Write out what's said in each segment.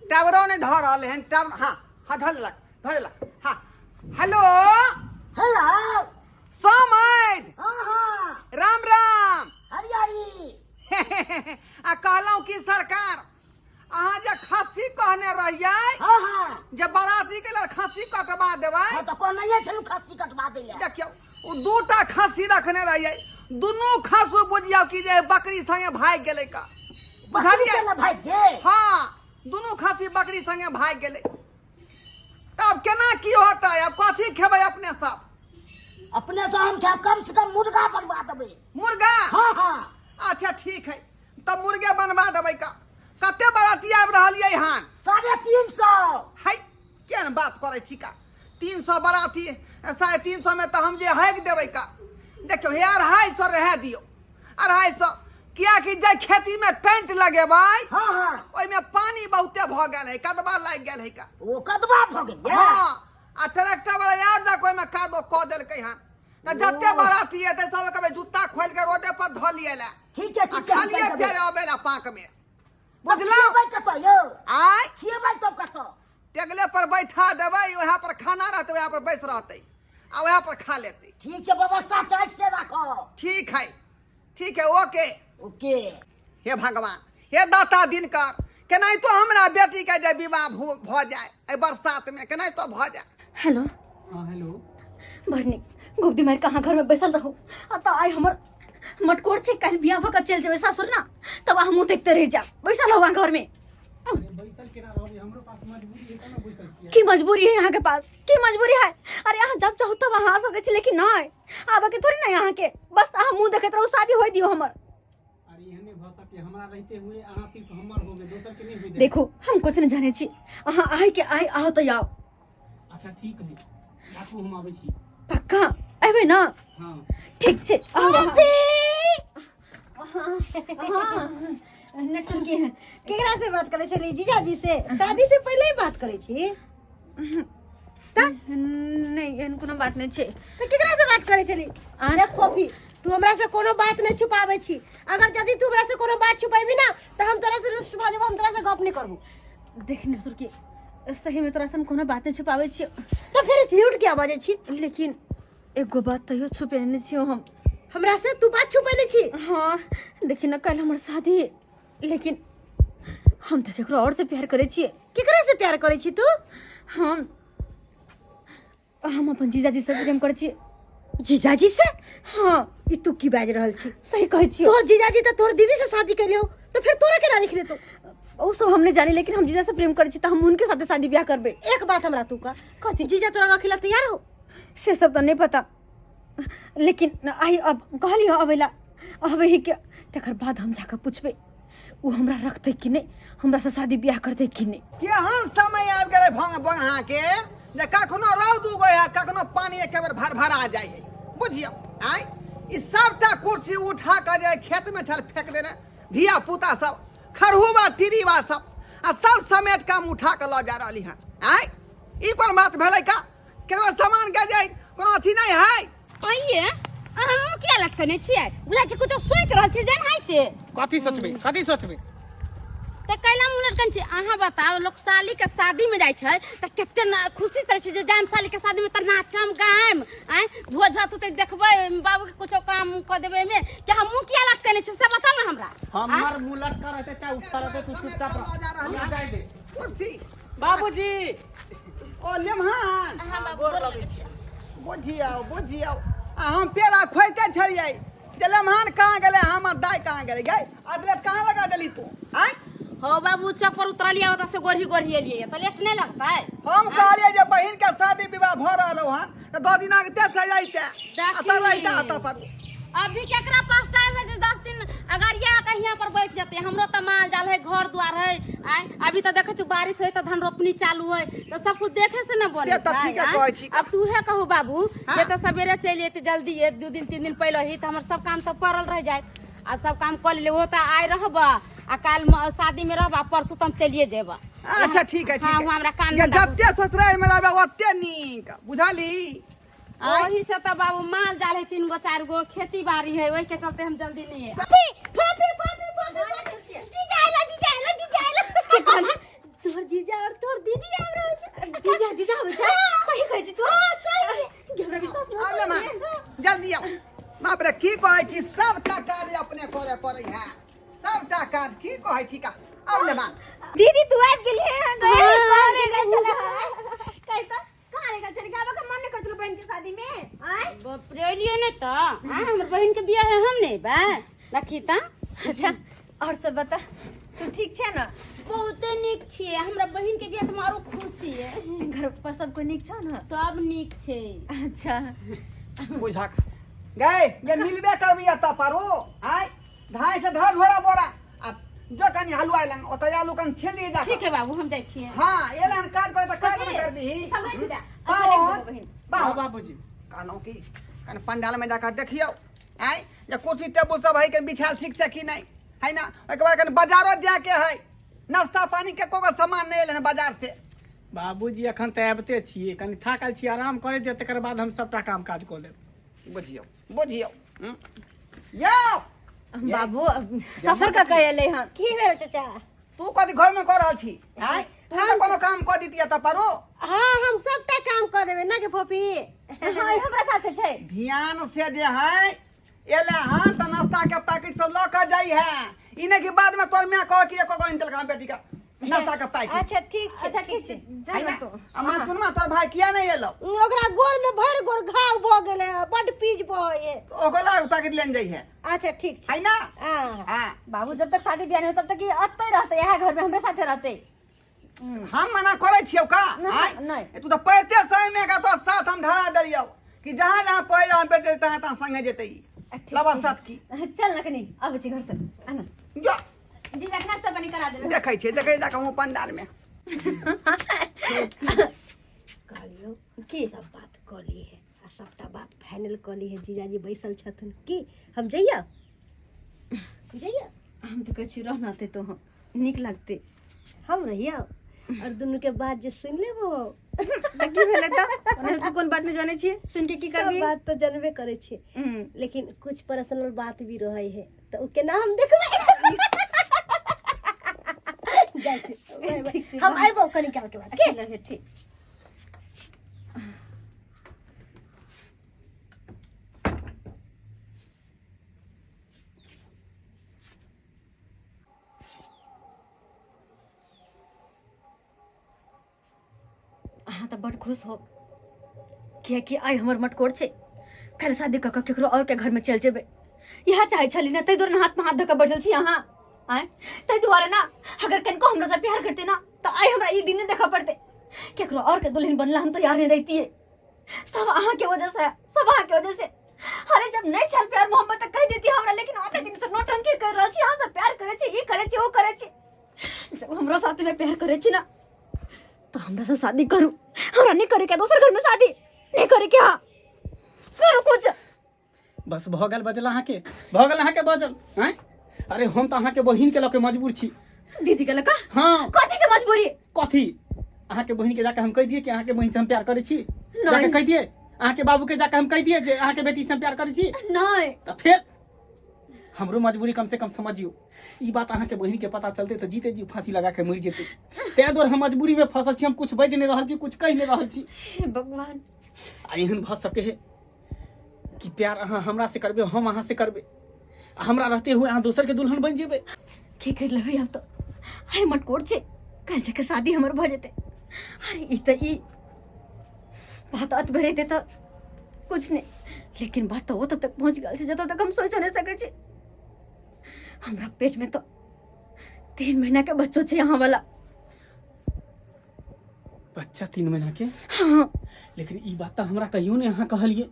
टावरो नहि धऽ रहल हन टावर। हाँ हाँ, धऽ लेलक धऽ लेलक। हाँ, हेलो हेलो समैध। हाँ हाँ, राम राम। हरी हरी। आ कहलहुँ कि सरकार, अहाँ जे खस्सी कहने रहियै हाँ हाँ, जे बराती के लेल खस्सी कटवा देबै। हाँ, तऽ कहनैये छलहुँ खस्सी कटवा दै लए। देखियौ, ओ दूटा खस्सी रखने रहियै, दुनू खसू बुझियौ कि जे बकरी संगे भागि गेलै का। बकरी बुझलियै? संगे भागि गेल? हाँ, दुनू खस्सी बकरी संगे भागि गेलै। तब केना की होतै? आब कथी खेबै अपने सब? अपने से हम खायब, कम से कम मुर्गा बनवा देबै। मुर्गा? हाँ हाँ। अच्छा ठीक है, तब मुर्गे बनवा देबै। का कते बराती आबि रहल ये हन? 350। है, केहन बात करै छी का? 300 बराती, 350 में तऽ हम जे हाकि देबै का। देखियौ हे, 250 रहए दियौ, 250, कियाकि जाहि खेतीमे टेंट लगेबै हाँ हाँ, ओहिमे पानी बहुते भऽ गेल है, कदबा लागि गेल है का। ओ कदबा भऽ गेल ये? हाँ, आ ट्रैक्टर वाला यार जाके ओहिमे कादो कऽ देलकै हन, तऽ जते बराती एतै सब कहबै जूता खोलि के रोडे पर धऽ लियै लए। ठीक छै। आ ठीक छै, हम खालिए कहि देबै। फेर अबै लए पाँक में, तब बुझलहुँ? खिएबै कतऽ यौ? आय? खिएबै तब कतऽ? टेगले पर बैठा देबै, वएह पर खाना रहतै, वएह पर बैस रहतै आ वएह पर खा लेतै। ठीक छै, व्यवस्था टाइट से राखो। ठीक है, ठीक है, ओके। ओके। हे भगवान, हे दाता दिनकर, केनाहितो हमरा बेटी के जे विवाह भऽ जाय एहि बरसात में, केनाहितो भऽ जाय। हेलो। हाँ, हेलो। बड़ नीक, गुप्ती मारि कहाँ घर में बैसल रहू। आ तऽ आइ हमर मटकोर छै, काल्हि बियाह भऽ कऽ चलि जेबै सासुर ना, तब अहाँ मुँह देखते रहि जायब। बैसल रहू अहाँ घर में। अरे बैसल केना रहबै? हमरो पास मजबूरी है तब ने बैसल छियै। की मजबूरी है अहाँ के पास? की मजबूरी है? अरे अहाँ जब चाहू तब अहाँ आ सकै छी, लेकिन नहि आबऽ के थोड़ी नहीं अहाँ के। बस अहाँ मुँह देखैत रहू, शादी होय दियौ हमर। अरे एहन नहि भऽ सकै, हमरा रहिते हुए अहाँ सिर्फ हमर होबै, दोसर के नहि होय देबै। देखो, हम कुछ नहीं जाने छी, अहाँ आइ के आइ आओ तऽ आओ। अच्छा ठीक है, राखू, हम आबै छी। पक्का अयबै ना? हाँ। ठीक छै, आउ अहाँ। हाँ, नर्सन के है। केकरा से बात करै छली? जीजाजी से? शादी से पहिले ही बात करै छी? नहि, एहन कोनो बात नहि छै। तऽ केकरा से बात करै छली? आँय? देख फोफी, तू हमरा से कोनो बात नहीं छुपाबै छी। अगर यदि तू हमरा से कोनो बात छुपेबी ना, तऽ हम तोरा से रुष्ट भऽ जेबो, हम तोरा से गप नहीं करबो। देख नसुर के, सही में तोरा से हम कोनो बात नहीं छुपाबै छियौ। तऽ फिर झूठ किया बजै छी? लेकिन एगो बात तैयो छुपेने छियौ हम। हमरा से तू बात छुपेले छी? हाँ, देखी ना, कल हमर शादी, लेकिन हम तऽ केकरो और से प्यार करै छियै। केकरा से प्यार करै छी तू? हम अपन जीजाजी से प्रेम करै छियै। जीजाजी से? हाँ। ई तू की बाजि रहल छी? सही कहै छियौ। तोहर जीजाजी तऽ तोहर दीदी से शादी केले हो, तऽ फिर तोरा केना लिख लेतो? ओ सब हम नहीं जानी, लेकिन हम जीजा से प्रेम करै छी तऽ हम उनके साथे शादी ब्याह करबै। एक बात हमरा तू कह। कथी? जीजा तोरा रखे ला तैयार हो? से सब तऽ नहीं पता, लेकिन आइ अब कहलियो अबै ला, अबै ही के तकर बाद हम जाकऽ पुछबै ओ हमरा रखतै कि नहि, हमरा से शादी ब्याह करतै कि नहि। केहन समय आबि गेलै भंग बंगहा के जे कखनो रौद उगै है, कखनो पानी एके बेर भर भरा जाइ है। बुझियौ, आँय, ई सबटा कुर्सी उठा कऽ जे खेतमे छल फेंक देने धिया पुता सब, खरहुबा टिरीबा सब, आ सब समेट कऽ हम उठा कऽ लऽ जा रहली हन। आँय, ई कोन बात भेलै का? केकरो सामान के जे कोनो अथी नहि है। आइए, अहाँ मुँह किया लटकने छियै? बुझाइ छै कुछो सोचि रहल छियै जेन हाइ से। कथी सोचबै? कथी सोचबै? तऽ कैला मुँह लटकन छै? अहाँ बताउ, लोक साली के शादी में जाइ छै तऽ कते ना खुशी से रहै छै जे जायम साली के शादी में तऽ नाचम गायम, आँय, भोज भात होतै देखबै, बाबू के कुछो काम कऽ देबै एहिमे कि अहाँ मुँह किया लटकने छियै से बताउ ने हमरा। हमर मुँह लटका रहतै चाहे उठता रहतै, तू चुपचाप रह। हमरा जाय दे। कुर्सी। बाबूजी। ओ लेमहान। अहाँ बाबू, गोर लगै छी। बुझियौ बुझियौ, आ हम पेड़ा खोइते छलियै जे लेमहान कहाँ गेलै, हमर दाइ कहाँ गेलै। गै अदलेट कहाँ लगा देली तू? आँय? हो बाबू, चौक पर उतरलियै, ओतऽ से गोरही गोरही एलियै तऽ लेट नहि लगतै? हम कहलियै जे बहिन के शादी विवाह भऽ रहल हन तऽ 10 दिना के तेज से जैते आ तऽ रहिता अतऽ पर। अभी केकरा पास टाइम है जे 10 दिन अगर या कहीं पर बैठ जेते? हमरो तो माल जाल है, घर द्वार है। आय अभी तो देखे छु बारिश होय तो धान रोपनी चालू है, तो सब कुछ देखे से ना बने से तऽ छै, ठीके आँय? कहै छी। अब तू है कहू बाबू, हाँ। जे तो सवेरे चलि एते जल्दी, एक 2 दिन 3 दिन पहले ही तो हमर सब काम तो पड़ल रह जाए आ सब काम कर ले। वो तो आय रहब आ काल शादी में रहब आ परसू तो हम चलिए जेब। अच्छा ठीक है, ठीक हाँ, है। वहाँ हमरा काम ये धंधा जते ससुराल में रहबे ओते नीक, बुझली? आँय? ओही से तो बाबू माल जाल है 3 गो 4 गो, खेती बाड़ी है, ओही के चलते हम जल्दी नहीं है। फोफी फोफी फोफी फोफी, जीजा आइला, जीजा आइला, जीजा आइला। की कहली? तोहर जीजा और तोहर दीदी आबि रहल छै। जीजा जीजा आबै छै सही कहै छी तू हां सही गे, हमरा विश्वास नहि आब ले माँ जल्दी आउ बाप रे की कहै छी सबटा काज अपने करे पड़ै है सबटा काज की कहै छी का आब ले माँ दीदी तू आबि गेली हँ गए हाँ, कहाँ रे गेल छले कहि तऽ कहाँ रे गेल छले गाबऽ के मन नहि करै छलो बहिन के शादी में आय बाप रे एलियै नहि तऽ आँय हमर बहिन के बियाह है हम नहि बा देखी तऽ अच्छा और सब बता तू ठीक छै ने बहुते नीक छियै हमरा बहिन के बियाह तऽ हम आरो खुश छियै घर पर सब कोई नीक छौ ने सब नीक छै अच्छा बुझक गए ये मिलबे करबी एतऽ पर ओ आय धाय से धर झोरा बोरा आ जो कनी हलुआई लंग ओतऽ आलू कन छील दिए जा ठीक है बाबू हम जाइ छियै हाँ एलन काज करे तऽ काज ने करबी सब राखि दे। पावन बहिन। हाँ पावन बाबूजी कहलहुँ कि कनि पंडाल में जाकर देखियौ आय जे कुर्सी टेबुल सब है के बिछायल ठीक से कि नहीं है ना ओहिके बाद कनि बाजारो जाके है नाश्ता पानी के कोनो सामान नहीं एलै हन बाजार से बाबूजी अखन तऽ आबिते छियै कनि थाकल छी आराम करै दिअ तकर बाद हम सबटा काम काज कऽ लेब बुझियौ बुझियौ यौ बाबू सफर कऽ के एलै हन की भेल चाचा तू कथी घर में कऽ रहल छी आँय तू तऽ कोनो काम कऽ दितियै तऽ परो हाँ हम सबटा काम कऽ देबै ना के फोफी हाँ, ई हमरा साथे छै ध्यान से जे है एले हन तऽ नाश्ता के पैकेट सब लऽ कऽ जाइ है ई नहि कि बाद में तोर माय कह कि एको गो आनि देलक बेटी के नाश्ता के पैकेट अच्छा ठीक छै अच्छा ठीक छै जा है ना ना तू आ माँ सुनमा तोर भाई किया नहि एलो ओकरा गोर में भरि गोर घाव भऽ गेलै हँ, बड्ड पीज बहै है ओकरा लए पैकेट लेने जाइ है अच्छा ठीक छै है ना हाँ हाँ बाबू जब तक शादी ब्याह नहीं हो तब तक ये अतै रहतै इएह घर में हमरे साथे रहतै हम मना करै छियौ का नहीं, आँय? नहीं। तू तऽ पढ़ते समय में तो साथ हम धरा देलियौ कि जहाँ जहाँ पढ़ हम बेटे तहाँ तहाँ संगे जेतै ई। ठीक लबा छै। साथ की चल ना कनी आबै छी घर से आना जो जीजा के नाश्ता पानी करा देबै देखै छियै देखै जाके हम पंडाल में कहलियौ की सब बात कऽ ली है आ सबटा बात फाइनल कऽ ली है जीजाजी बैसल छथिन की हम जइयो जइयो हम तऽ कहै छी रहना ते तो हम नीक लगतै हम रहियो और दुनू के बात जे सुनि लेबो तऽ की भेलै तऽ ओना तू कोन बात नहि जानै छियै सुनि के की सब करबी बात तऽ जानबे करै छियै हम्म। लेकिन कुछ पर्सनल बात भी रहै है तऽ ओ केना हम देखबै जाइ छी बाय बाय। ठीक छै, हम अयबो कनी काल के बाद के अच्छा, ठीक अहाँ तऽ बड़ खुश हो कियाकि आइ हमर मटकोर छै काल्हि शादी कऽ कऽ केकरो आओर के घरमे चलि जेबै इएह चाहै छली ने ताहि दुआरे ने हाथमे हाथ धऽ कऽ बैठल छी अहाँ आँय ताहि दुआरे ने अगर कनिको हमरासँ प्यार करतै ने तऽ आइ हमरा ई दिन नहि देखऽ पड़तै केकरो आओर के दुल्हन बनला हम तैयार नहि रहितियै सब अहाँके वजह से सब अहाँके वजह से अरे जब नहीं छल प्यार मोहब्बत तऽ कहि देती हमरा लेकिन ओते दिन से नौटंकी कर रहल छी अहाँ से प्यार करै छी ई करै छी ओ करै छी जब हमरा साथ में प्यार करै छी ना तो हमरा से शादी करू हमरा नहीं करे के दोसर घर में शादी नहीं करे के हाँ करू कुछ बस भऽ गेल बजल अहाँके भऽ गेल अहाँके बजल आँय अरे हम तऽ अहाँके बहिनके लऽ के मजबूर छी दीदी के लका हाँ कथी के मजबूरी कथी अहाँके बहिनके जाके हम कहि दियै कि अहाँके बहिन से हम प्यार करै छी नहीं। जाके कहि दियै अहाँके बाबूके जाके हम कहि दियै जे अहाँके बेटी से हम प्यार करै छी नहीं तऽ फेर हमरो मजबूरी कम से कम समझियौ ई बात अहाँके बहिनके पता चलतै तऽ जीते जी फांसी लगा के मरि जेतै ताहि दुआरे हम मजबूरीमे फंसल छी हम कुछ बाजि नहि रहल छी कुछ कहि नहि रहल छी हे भगवान आ एहन भऽ सकै है कि प्यार अहाँ हमरा से करबै हम अहाँ से करबै आ हमरा रहते हुए अहाँ दोसर के दुल्हन बनि जेबै की कर लेबै आब तऽ आइ मटकोर छै काल्हि जाके शादी हमर भऽ जेतै अरे ई तऽ ई बात अत भरे तऽ कुछ नहि लेकिन बात तऽ ओतऽ तक पहुँच गेल छै जतऽ तक हम सोचि नहि सकै छी हमरा पेट में तऽ 3 महीना के बच्चो छै अहाँ वाला बच्चा 3 महीना के हाँ लेकिन ई बात तऽ हमरा कहियो नहि अहाँ कहलिए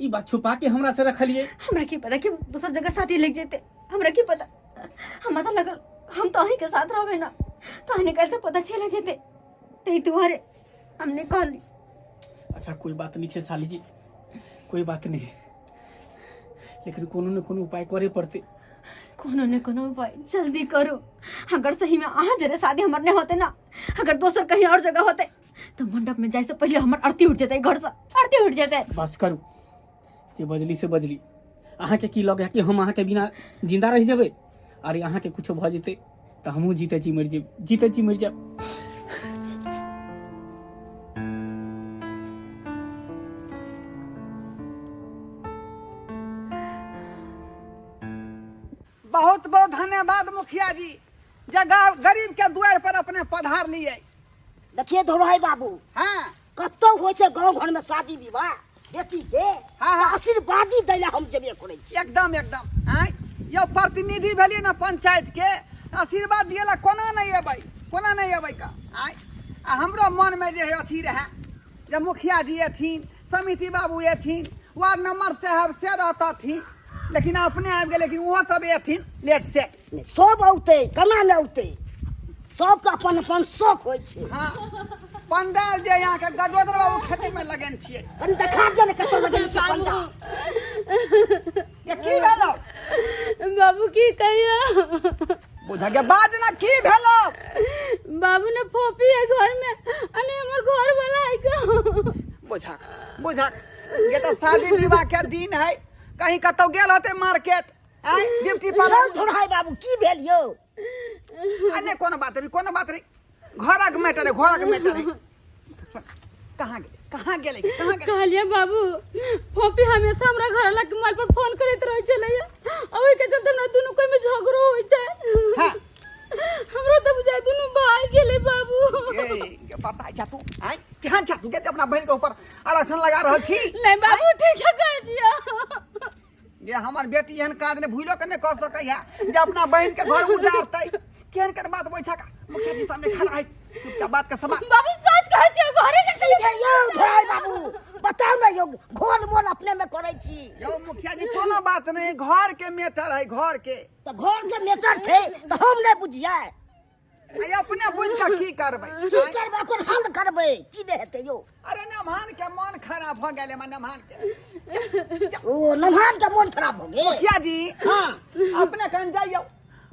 ई बात छुपा के हमरा से रखलिए हमरा की पता कि दोसर जगह शादी लग जेते हमरा की पता हमरा तऽ लगल हम तो अहीं के साथ रहबे ना तो अहीं निकल तो पता चल जेते ताहि दुआरे हम नहीं कहली अच्छा कोई बात नहीं छै साली जी कोई बात नहीं लेकिन कोनो ने कोनो उपाय करे पड़ते कोनो ने कोनो उपाय जल्दी करो अगर सही में अहाँ जरे शादी हमर नहीं होते ना अगर दोसर कहीं और जगह होते तो मंडप में जाए से पहले हमर आरती उठ जेते घर से आरती उठ जेते बस करू जे बजली से बजली अहाँके की लगे कि हम अहाँके बिना जिंदा रहि जेबै अरे अहाँके कुछो भऽ जेतै तऽ हमहूँ जीते जी मरि जेब जीते जी मरि जायब बहुत बहुत धन्यवाद मुखिया जी जे गरीब के दुआर पर अपने पधार लिए। देखिए धोराई बाबू, हाँ, कतौ होइ छै गाँव घर में शादी विवाह बेटी के, हाँ, हाँ। तऽ आशीर्वादी दै लए हम जेबे करै छी। एकदम एकदम। आँय यौ, प्रतिनिधि भेलियै ने पंचायत के, आशीर्वाद दिए ला कोना नहीं एबै, कोना नहीं एबै का? आँय, आ हमरो मन में जे है अथी रहे जे मुखिया जी एथिन, समिति बाबू एथिन, वार्ड नंबर साहब से रहतथिन, लेकिन अपने आबि गेलै कि ओहो सब एथिन लेट से। नहि, सब औतै, केना नहि औतै, सबके अपन अपन शौक होइ छै। हाँ, पंडाल जे यहाँ के गजोदर बाबू खेती में लगेन छियै। कनि देखा दिअ ने कतऽ लगेने छै पंडाल। ये की भेलो? बाबू की कहियो। बुझा के बाद ना की भेलो? बाबू ने फोपी है घर में अने हमर घर वाला है का। बुझा बुझा, ये तो शादी विवाह के दिन है, कहीं कतौ गेल होते मार्केट, आय ब्यूटी पार्लर। धोराई बाबू की भेल यौ? आ नहीं, कोनो बात नहीं, कोनो बात नहीं, घरक मैटर है, घरक मैटर है। कहाँ गेलै, कहाँ गेलै, कहाँ गेलै? कहलिए बाबू, फोपी हमेशा हमरा घर वाला के मोबाइल पर फोन करैत रहै छलै, आ ओहि के चलते हमरा दुनू कोई में झगड़ो होइ छै। हाँ। हमरा तऽ बुझाय दुनू भाग गेलै बाबू। ए, ये पता है तू, आय केहन छा तू, के अपना बहन के ऊपर आरक्षण लगा रहल छी? नहीं बाबू, ठीक है कह दिया। ये हमर बेटी एहन काज ने भूलो के नहीं कर सकै है जे अपना बहन के घर उजाड़तै। केहन केहन बात बैठा का मुखिया जी सामने खड़ा है, चुपचाप बात के समाप्त। बाबू सच कहै छियै, घरे के की भेल यौ धोराई बाबू, बताउ ने यौ, घोल मोल अपने में करै छी। यौ मुखिया जी, कोनो बात नहीं, घर के मैटर है, घर के। तऽ घर के मैटर छै तऽ हम नहि बुझियै? आ अपने बुझि कऽ की करबै? की करबै, ओकर हल करबै, की नहि हेतै यौ? अरे नमहान के मन खराब भऽ गेलै, मन नमहान के। ओ नमहान के मन खराब भऽ गेल। मुखिया जी, हाँ, अपने कन जाइयौ,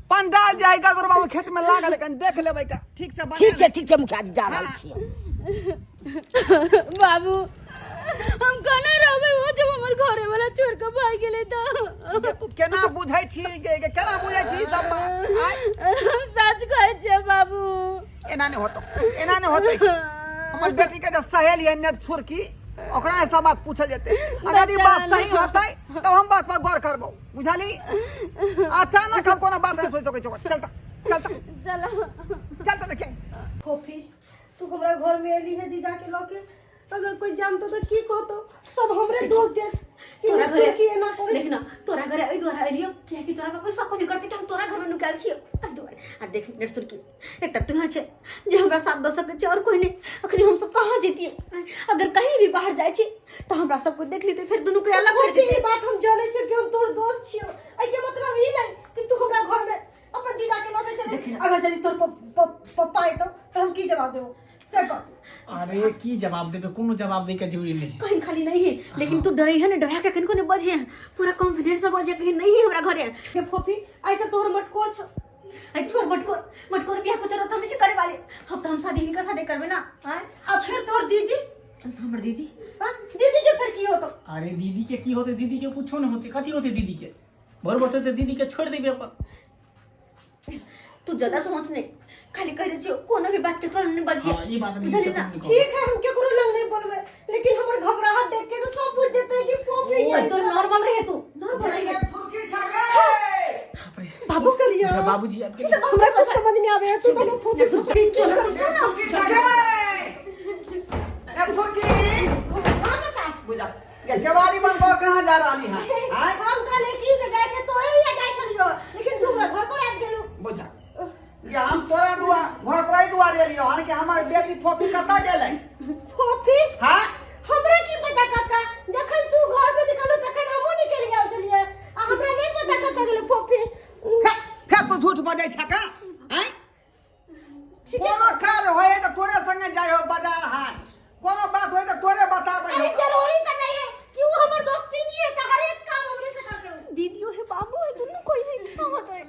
पंडाल जाय गगुर बाबू खेत में लागल, कन देख लेबै का ठीक से बना। ठीक छै, ठीक छै मुखिया जी, जा रहल हाँ। छियै। बाबू हम केना रहबै ओ जब हमर घरे वाला छोड़ के भाग गेलै तऽ? तू केना बुझै छी गे, गे केना बुझै छी ई सब बात? आँय? हम सच कहै छियै बाबू। एना नहि होतो, एना नहि होतै। हमर बेटी के जे सहेली है नेट छुरकी, ओकरा ई सब बात पूछल जेतै। अगर ई बात सही होतै तब हम बात पर गौर करबौ, बुझली? अचानक हम कोनो बात नहीं सोच सकै छियै। चलता चलता। चलो। चलता देखिए। फोफी, तू हमरा घर में एली है जीजा के लके, अगर कोई जानतो तो की कहतो? सब हमरे दोष देत कि तोरा नक्सल घरे की एना करे। देख ना, तोरा घरे एहि दुआरे एलियो कियाकि तोरा पर कोई शक नहीं करते कि हम तोरा घर में नुकायल छियो एहि दुआरे। आ देख नेट सुरकी, एकटा तू छै जे हमरा साथ दऽ सकै छै, और कोई नहीं। अखनी हम सब कहाँ जैतियै? अगर कहीं भी बाहर जाइ छी तऽ हमरा सब कोई देख लेतै, फेर दुनू के अलग कर फोफी, ई देतै। बात हम जानै छियै कि हम तोर दोस्त छियो, एहिके मतलब ई नहीं कि तू हमरा घर में अपन जीजा के लके चले। अगर यदि तोर पप्पा एतौ तऽ हम की जवाब देबो से कह। अरे की जवाब देबे, कोनो जवाब दै के जरूरी नहीं। कहीं खाली नहीं है, लेकिन तू डरे है ना, डरा के कनको नहीं बजे, पूरा कॉन्फिडेंस में बजे, कहीं नहीं है हमरा घरे। हे फोफी, आइ तऽ तोहर मटकोर छौ। आई छोड़ मटकोर, मटकोर बियाह कुछ हम नहीं करे वाले। हम तो हम शादी हिनका साथे करबे ना। आय आ फिर तोहर दीदी? हमर दीदी? हाँ, दीदी के फिर की होतो? अरे दीदी के की होते? दीदी के कुछो नहीं होते। कथी होते दीदी के? भर बचते दीदी के छोड़ देबे अपन। तू ज्यादा सोच नहीं, खाली कह दे छियो कोनो भी बात केकरो नहीं बजिए। हाँ, ई बात नहीं। बुझली ना? ठीक है, हम केकरो लंग नहीं बोलबे, लेकिन हमर घबराहट देख के तो सब बुझ जेते कि फोफी ओ तोर नॉर्मल रहे, तू नॉर्मल रहे। सुर्खी छा गए। बाबू करिया। अच्छा, बाबूजी आपके हमरा कुछ समझ नहीं आवे है, तू दोनों फोफी सुर्खी। चलो। सुर्खी छा गए। ए सुर्खी, बुझा ये केवाड़ी बंद कऽ कहाँ जा रहली है? आँय? हम कहले की से जाइ छै तोरे हिया जाइ छलियो, लेकिन तू हमरा घर पर आबि गेलू। बुझा ये हम तोरा दुआ घर पर ही दुआरे एलियो हन कि हमर बेटी फोफी कतऽ गेलै? फोफी? हाँ। हमरा की पता काका, जखन तू घर से निकलू तखन हमहूँ निकलि गेल छलियै, आ हमरा नहीं पता कतऽ गेलै फोफी। फेर फेर तू झूठ बजै छ का? आँय, कोनो काज होय तऽ तोरे संगे जाइ हो बाजार हाट, कोनो बात होय तऽ तोरे बताबै अरे हो। जरूरी तो नहीं है कि वो हमर दोस्ती नहीं है तो हर एक काम हमरे से करते हो। दीदियो है, बाबू है, दोनों कोई है, क्या होता है?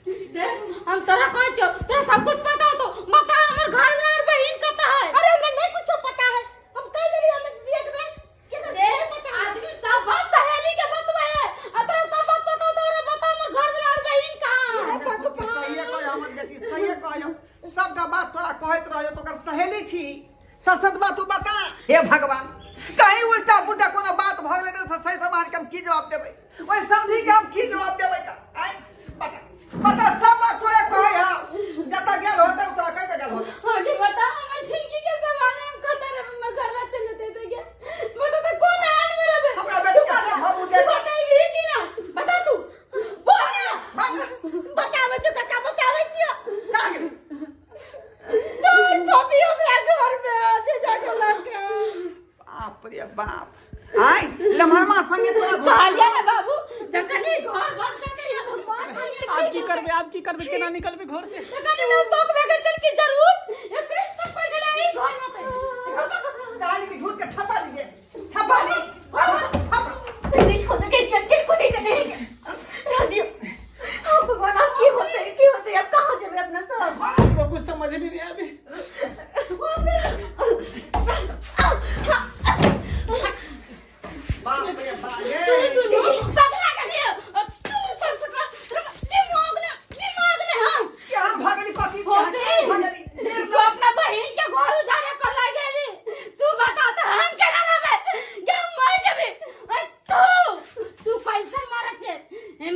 देख, हम तोरा कहै छियौ, तोरा सब कुछ पता होतो, बता हमर घर में और बहिन कतऽ है? अरे हमरा नहीं कुछ पता है, हम कह देलियै हमरा दीदी एक बेर कि अगर देख, नहीं पता है। आदमी सब बात सहेली के बतबै है, आ तोरा सब बात पता होतो, तोरा बता हमर घर में और बहिन कहाँ है? सहिए कहियो हमर बेटी, सहिए कहियो। सबटा बात तोरा कहैत रहियो, तो ओकर सहेली छी, ससत बात तू बता। हे भगवान, कहीं उल्टा पुल्टा कोनो बात भऽ गेलै तऽ सही समाज के हम की जवाब देबै? ओहि समझी के हम की जवाब देबै का? आँय, बता। बाप आय लमहरमा संगे तोरा घर कहलियै ने बाबू जखनी घर बंद करके यहाँ भगवान आब की करबै, आब की करबै, केना निकलबै घर से? जखनी हमरा शौक भए गेल छल कि जरूर एकरे सब कोइ गेलै ई घर में से घर तो चाली के झूठ के छपा लीजिए, छपा ली। नहीं छोड़ के के के को नहीं नहीं रह दियो। हाँ भगवान, अब की होते, की होते, अब कहाँ जेबै अपना सब? हमरा कुछ समझ में नहीं आबे। बाप रे बाप तू ये दुनू पगला गेलियै। तू छोट छोट दिमाग ने, दिमाग ने। हां के हम भगली पति के हम भगली। तू अपना बहिन के घर उजारे पर लाग गेली। तू बता त हम केना रहबै? गे मर जेबै। अरे तू तू कैसे मरे छे?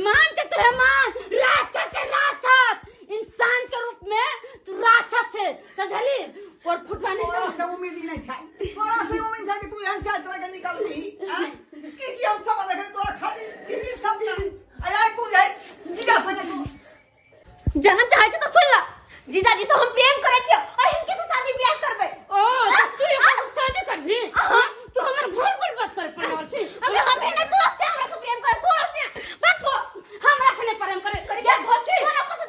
मान के तू मान राक्षस छे, राक्षस इंसान के रूप में तू राक्षस छे, समझली? और फुटवा नहीं। तोरा से उम्मीद ही नहीं छै, तोरा से उम्मीद छै कि तू एहन चाल तरह के निकलबी। आय की की हम सब देखे तोरा खाली की की सब ना आय आय तू जाय जीजा संगे तू जनम चाहे छै त सुन ल, जीजाजी से हम प्रेम करै छियै और हिनके से शादी बियाह करबै। ओ त तू एकर से शादी करबी? हाँ, तू हमर भूल भूल बात करे पड़ रहल छी। अबे हम है ना, तू से हमरा से प्रेम कर, तू से बस को हमरा से नहीं प्रेम करे के धोती।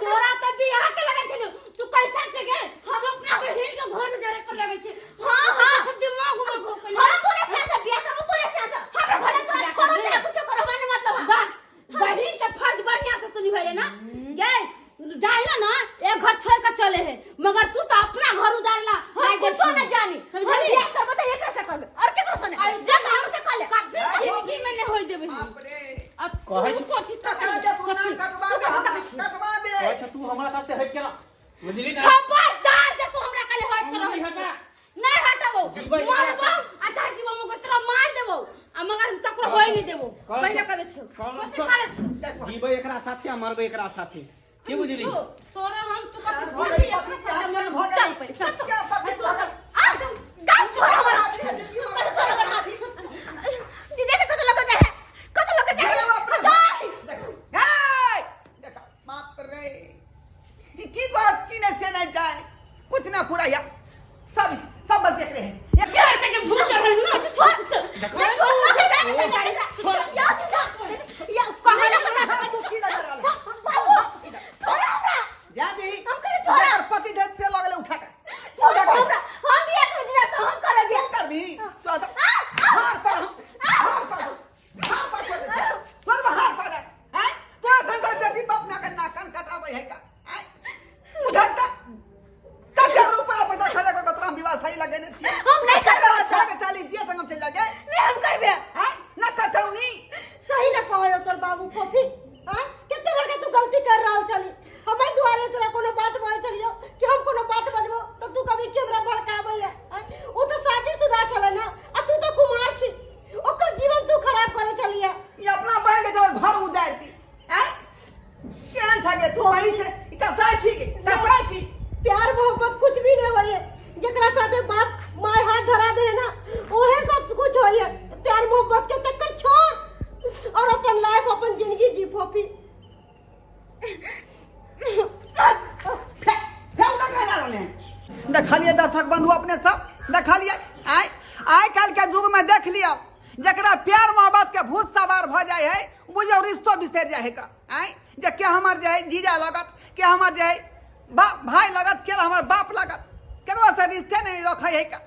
तोरा त बियाह के लगन छलौ, तू कैसन छे गे? तू अपना बहिन के घर उजारे पर लगै छै। हाँ, हाँ। सब दिमाग उमाग हो गेलै। हम तोरे से से बियाह करबो, तोरे से से। हमरा भले से तोरा बियाह छोड़ो करबे। चाहे कुछो करो, हमरा नहीं मतलब है। वाह, बहिन के फर्ज बढ़िया से तू निभैले ना गे। जाइला ना एक घर छोड़ के चले है, मगर तू तो अपना घर उजारला। हम कुछो न जानी। हम समझली? बियाह करबो त एकरा से करबे और केकरो से नहीं। ऐसे जा हम से कर ले। कभी जिंदगी में नहीं होई देबे। बाप रे। अब कहै तू छी- कोची कटा दे तू ना, कटवा दे हमरा, कटवा दे। अच्छा तू हमरा साथ से हट के रह, बुझली ना? खबरदार जे तू हमरा काले हट के नहीं रह। हटा। नहीं हटाबो। जीबै एकरा मारबो अच्छा जीवो, मगर तोरा मार देबो आ मगर हम तकरो होई नहीं देबो। कहै पहिले छी- कह दे छौ। कहै कथी छी- करै छौ? जीबै एकरा साथे आ मरबै एकरा साथे, की बुझली? तू तोरा हम तू कथी भऽ गेलै पति के हम भऽ गेलै। चल पहिले चल। क्या पति भऽ गेलै? आ गाम छोड़ हमर हाथ, जिंदगी भऽ गेलै। छोड़ हमर हाथ। जीजा के कत लग जाए, कत लग जाए। गेलौ अपना घर। देखो, हे, देखो, बाप रे, ई की बात की नहीं से नहीं जाए कुछ ना पूरा या सब सब बस देख रहे हैं। प्यार पे जब भूत चढ़ल ना। छोड़ छोड़, लग जाए से जाए। या जीजा या कहां लग हाँ, तू की नजर आला? बाबू छोड़ हमरा। जा दी। हम कहे छोड़। एकर पति धर से लगले उठा के। छोड़ हमरा, हम बियाह कर जीजा से हम करब बियाह। तू करबी तो हार पर हम हार पर हार पर छोड़ दे, छोड़ दे हार पर। हैं तो संसार बेटी बाप ना करना कान कटाबै है का? हैं उठा के कते रुपया पैसा खा लेको तोरा हम विवाह सही लगे ने छी। हम नहीं करबै। छोड़ के चली जिया संगम चल जागे। नहीं हम करबे। हैं ना कटौनी। सही ना कहो तोर बाबू फोफी। हां कते बड़का तू गलती कर रहल छली। हमारे दुआरे तोरा कोनो बात बजै छलियो कि हम कोनो बात बजबो त तू कभी के हमरा भड़काबै है? आँय? ओ त शादीशुदा छलै ना आ तू त कुमार छी, ओकर जीवन तू खराब करै छलियै। ई अपना बहन के चल घर उजाड़ दी। हैं केहन छ गे तू? बहन छै ई, कसाई छी गे, कसाई छी। प्यार मोहब्बत कुछ भी नहीं होइए, जेकरा साथे बाप my हाथ धरा दे ना ओहे सब कुछ होइए। प्यार मोहब्बत के चक्कर छोड़ और अपन लाइफ अपन जिंदगी जी फोफी। फेंक फेंक दे कहे जा रहले हैं। देखलिए दर्शक बंधु अपने सब देखलिए आय आइ काल्हि के युग में देख लियो जकरा प्यार मोहब्बत के भूत सवार भ जाय है बुझियौ रिश्तो बिसरि जाय है का। आय जे के हमर जे है जीजा लगत, के हमर जे है भाई लगत, के हमर बाप लगत, केकरो से रिश्ते नहीं रखे है का।